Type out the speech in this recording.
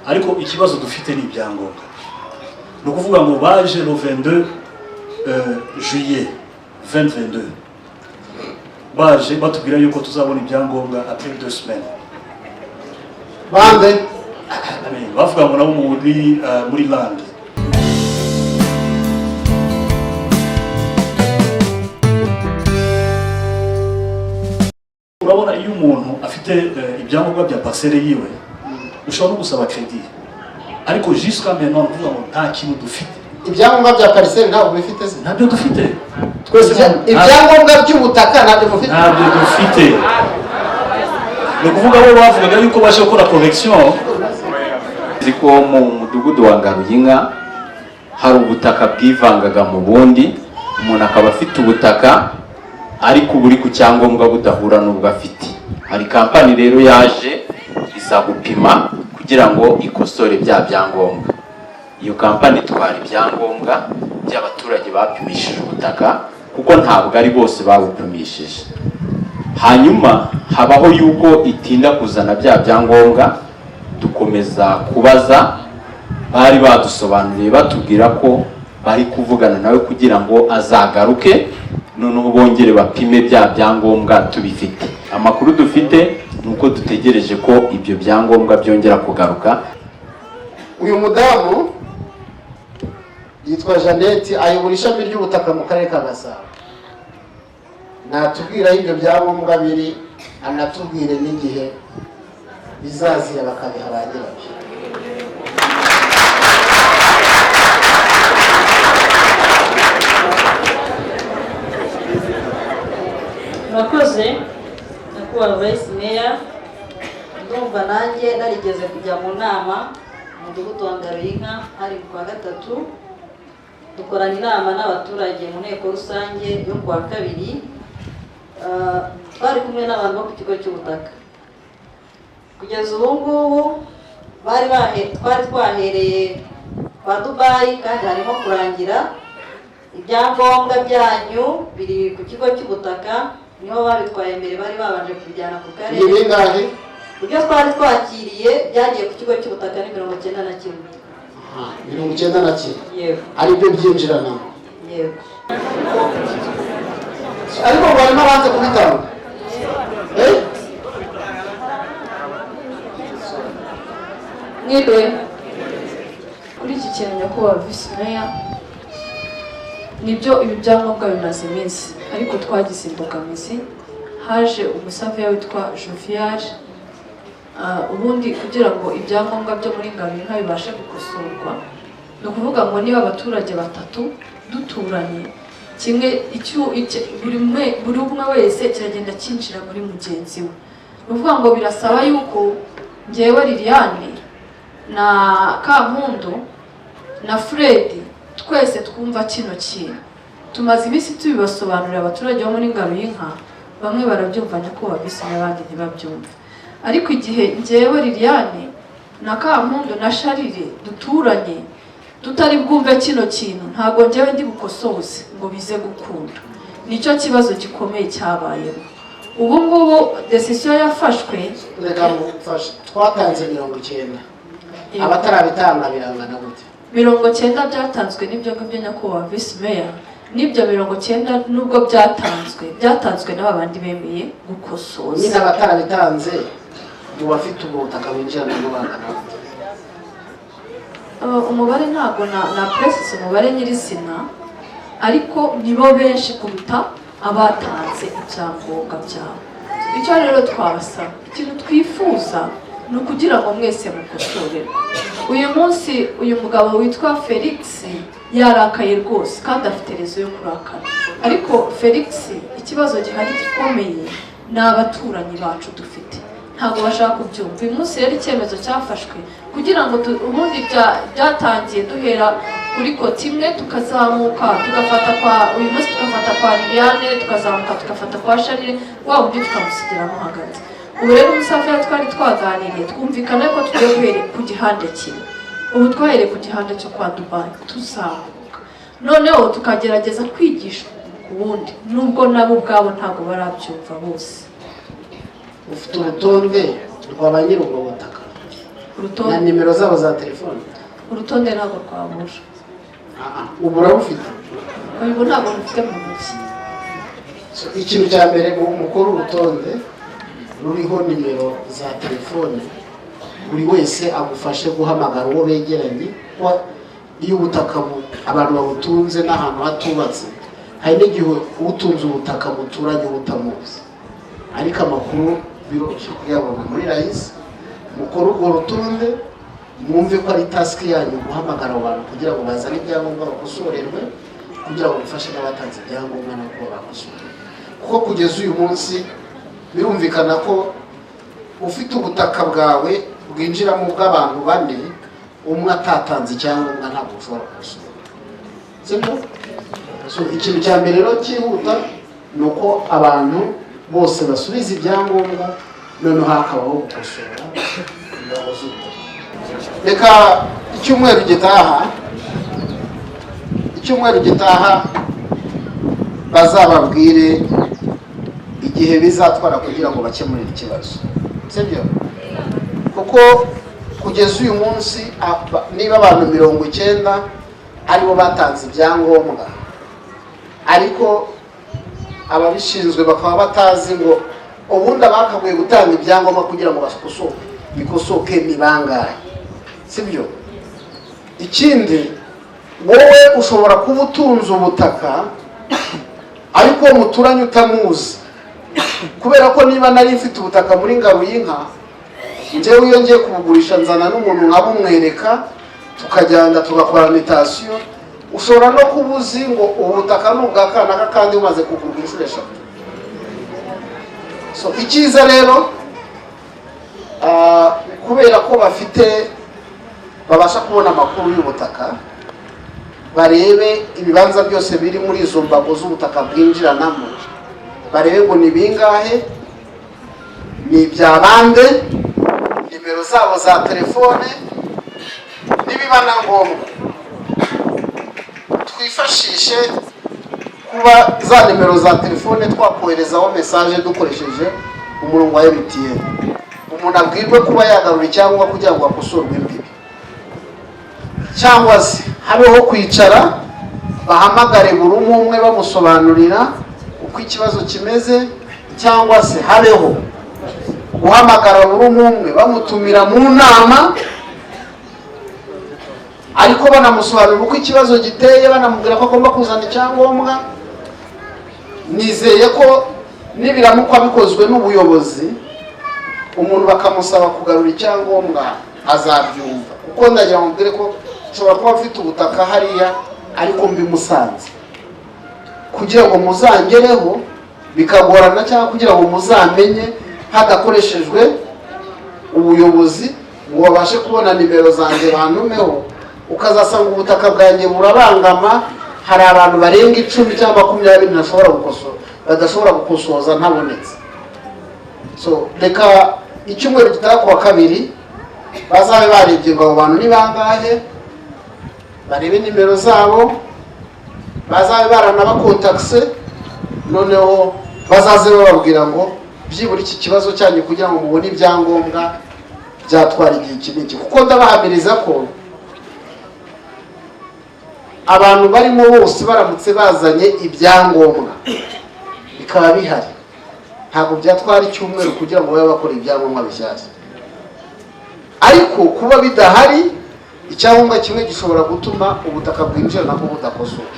Ariko ikibazo dufite ni ibyangombwa. Ni ukuvuga ngo baje le 22 juillet 2022, baje batubwira yuko tuzabona ibyangombwa après 2 semaines. Bande? I mean, bavuga ngo nabo muri land. Urabona, iyo umuntu afite ibyangombwa bya parcelle yiwe, ushobora no gusaba crédit, ariko jusqu'à maintenant ni ukuvuga ngo nta kintu dufite. Ibyangombwa bya parcelle ntabwo bifite se? Ntabyo dufite twese. Ibyangombwa by'ubutaka ntabyo mufite? Ntabyo dufite. Ni ukuvuga bo bavugaga yuko baje gukora correction. Nzi ko mu mudugudu wa Ngaruyinka hari ubutaka bwivangaga mu bundi, umuntu akaba afite ubutaka ariko buri ku cyangombwa budahura n'ubwo afite. Hari kampani rero yaje iza gupima kugira ngo ikosore bya byangombwa. Iyo kampani itwara ibyangombwa by'abaturage bapimishije ubutaka, kuko ntabwo ari bose babupimishije. Hanyuma habaho yuko itinda kuzana bya byangombwa. Dukomeza kubaza, bari badusobanuriye batubwira ko bari kuvugana nawe kugira ngo azagaruke, noneho bongere bapime bya byangombwa tubifite. Amakuru dufite ni uko dutegereje ko ibyo byangombwa byongera kugaruka. Uyu mudamu yitwa Jeannette, ayobora ishami ry'ubutaka mu karere ka Gasabo. Natubwira aho ibyo byangombwa biri, anatubwire n'igihe bizazira bakabiha ba nyirabyo. Murakoze, nyakubahwa Vice Mayor. Ndumva nanjye narigeze kujya mu nama mu mudugudu wa Ngaruyinka, hari mu kwa gatatu. Dukorana inama n'abaturage mu nteko rusange yo ku wa kabiri. Twari kumwe n'abantu bo ku kigo cy'ubutaka. Kugeza ubu ngubu bari bahe, twari twahereye kwa Dubayi kandi harimo kurangira. Ibyangombwa byanyu biri ku kigo cy'ubutaka, niho babitwaye mbere, bari babanje kubijyana ku Ni karere. bingahe? Ibyo twari twakiriye byagiye ku kigo cy'ubutaka ni 91. 91? Yego. Ari byo byinjiranamo? Yego. Ariko ngo harimo abanze kubitanga, eh? Mwiriwe. Kuri iki kintu, nyakubahwa Visi Meya, nibyo, ibi byangombwa bimaze iminsi, ariko twagize imbogamizi. Haje umusurveyor witwa Jovial. Ubundi kugira ngo ibyangombwa byo muri Ngabinka bibashe gukosorwa, ni ukuvuga ngo niba abaturage batatu duturanye, kimwe buri umwe wese kiragenda cyinjira muri mugenzi we. Ni ukuvuga ngo birasaba yuko ngewe Liliane na Kampundu na Fred twese twumva kino kintu. Tumaze iminsi tubibasobanurira abaturage bo muri Ngaruyinka, bamwe barabyumva, nyakubahwa Visi, n'abandi ntibabyumve. Ariko igihe ngewe Liliane na Kampundu na Sharire duturanye tutari bwumve kino kintu, ntabwo ngewe ndi bukosoze ngo bize gukunda. Nicyo kibazo gikomeye cyabayemo. Ubu ngubu décision yafashwe. Reka mufashe. Twatanze 90, abatarabitanga birangana gute? 90 byatanzwe n'ibyo ngibyo, nyakubahwa Visi Meya. N'ibyo 90 nubwo byatanzwe, byatanzwe n'aba bandi bemeye gukosoza. Nyine abatarabitanze mu bafite ubwo butaka binjiranamo bangana gute? Umubare ntabwo na précise umubare nyirizina, ariko nibo benshi kuruta abatanze ibyangombwa byabo. Icyo rero twabasaba, ikintu twifuza, ni ukugira ngo mwese mukosorerwe. Uyu munsi uyu mugabo witwa Felix yarakaye rwose, kandi afite raison yo kurakara. Ariko Felix, ikibazo gihari gikomeye ni abaturanyi bacu dufite, ntabwo bashaka kubyumva. Uyu munsi rero icyemezo cyafashwe kugira ngo ubundi byatangiye duhera kuri côté imwe, tukazamuka tugafata kwa uyu munsi, tugafata kwa Liliane, tukazamuka tugafata kwa Sharire, wa wundi tukamusigiramo hagati. Ubu rero umusurveyor twari twaganiriye, twumvikana ko tugiye guhera ku gihande kimwe. Ubu twahereye ku gihande cyo kwa Dubayi, tuzamuka, noneho tukagerageza kwigisha ku wundi, nubwo nabo ubwabo ntabwo barabyumva bose. Ufite urutonde rwa ba nyiri ubwo butaka? Na Urutonde nimero zabo za telefone? Urutonde ntabwo rwabura. Ah, ah, ubu urabufite? Ubu ntabwo rufite mu ntoki. So, ikintu cya mbere, mukore urutonde ruriho nimero za telefone, buri wese agufashe guhamagara uwo begeranye. Iyo ubutaka abantu babutunze n'ahantu hatubatse, hari n'igihe utunze ubutaka buturanye uba utamuzi, ariko amakuru biroroshye kuyabona muri RAICE. Mukore urwo rutonde, mwumve ko ari task yanyu guhamagara abo bantu kugira ngo bazane ibyangombwa bakosorerwe, kugira ngo bifashe n'abatanze ibyangombwa nabo kuba bakosora, kuko kugeza uyu munsi birumvikana ko ufite ubutaka bwawe bwinjiramo ubw'abantu bane, umwe atatanze icyangombwa, ntabwo ushobora kubusura, sibyo? So, ikintu cya mbere rero cyihuta ni uko abantu bose basubiza ibyangombwa, noneho hakabaho gukosora imbago z'ubutaka. Reka icyumweru gitaha bazababwire igihe bizatwara kugira ngo bakemurire ikibazo, sibyo? Kuko kugeza uyu munsi, niba abantu 90 aribo batanze ibyangombwa, ariko ababishinzwe bakaba batazi ngo ubundi abakaguye gutanga ibyangombwa kugira ngo bakosoke bikosoke ni bangahe, sibyo? Ikindi, wowe ushobora kuba utunze ubutaka ariko uwo muturanye utamuzi, kubera ko niba nari mfite ubutaka muri Ngaruyinka, njyewe iyo ngiye kubugurisha nzana n'umuntu nkabumwereka, tukajyana tugakora mutation. Ushobora no kuba uzi ngo ubu butaka ni ubwa kanaka kandi bumaze kugurwa inshuro eshatu. So icyiza rero, kubera ko bafite, babasha kubona amakuru y'ubutaka, barebe ibibanza byose biri muri izo mbago z'ubutaka bwinjiranamo, barebe ngo ni bingahe, ni ibya bande, nimero zabo za telefone. Nibiba na ngombwa twifashishe kuba za nimero za telefone twakoherezaho message dukoresheje umurongo wa MTN, umuntu abwirwe kuba yagarura icyangombwa kugira ngo hakosorwe imbibi, cyangwa se habeho kwicara bahamagare buri umwe umwe bamusobanurira uko ikibazo kimeze, cyangwa se habeho guhamagara buri umwe umwe bamutumira mu nama, ariko banamusobanurira uko ikibazo giteye, banamubwira ko agomba kuzana icyangombwa. Nizeye ko nibiramukwa bikozwe n'ubuyobozi, umuntu bakamusaba kugarura icyangombwa, azabyumva, kuko ndagira ngo mbwire ko nshobora kuba mfite ubutaka hariya ariko mbi Musanze, kugira ngo muzangereho bikagorana, cyangwa kugira ngo muzamenye hadakoreshejwe ubuyobozi ngo babashe kubona nimero zanjye bantumeho, ukazasanga ubutaka bwanjye burabangama, hari abantu barenga 10 cyangwa 20 ntashobora gukosora, badashobora gukosoza ntabonetse. So reka icyumweru gitaha ku wa kabiri bazabe barebye ngo abo bantu ni bangahe, barebe nimero zabo, bazabe baranabakontakise, noneho bazaze bababwira ngo byibura iki kibazo cyanyu kugira ngo mubone ibyangombwa byatwara igihe iki n'iki, kuko ndabahamiriza ko abantu barimo bose baramutse bazanye ibyangombwa bikaba bihari, ntabwo byatwara icyumweru kugira ngo babe bakora ibyangombwa bishyashya. Ariko kuba bidahari, icyangombwa kimwe gishobora gutuma ubutaka bwinjira nabwo budakosoka.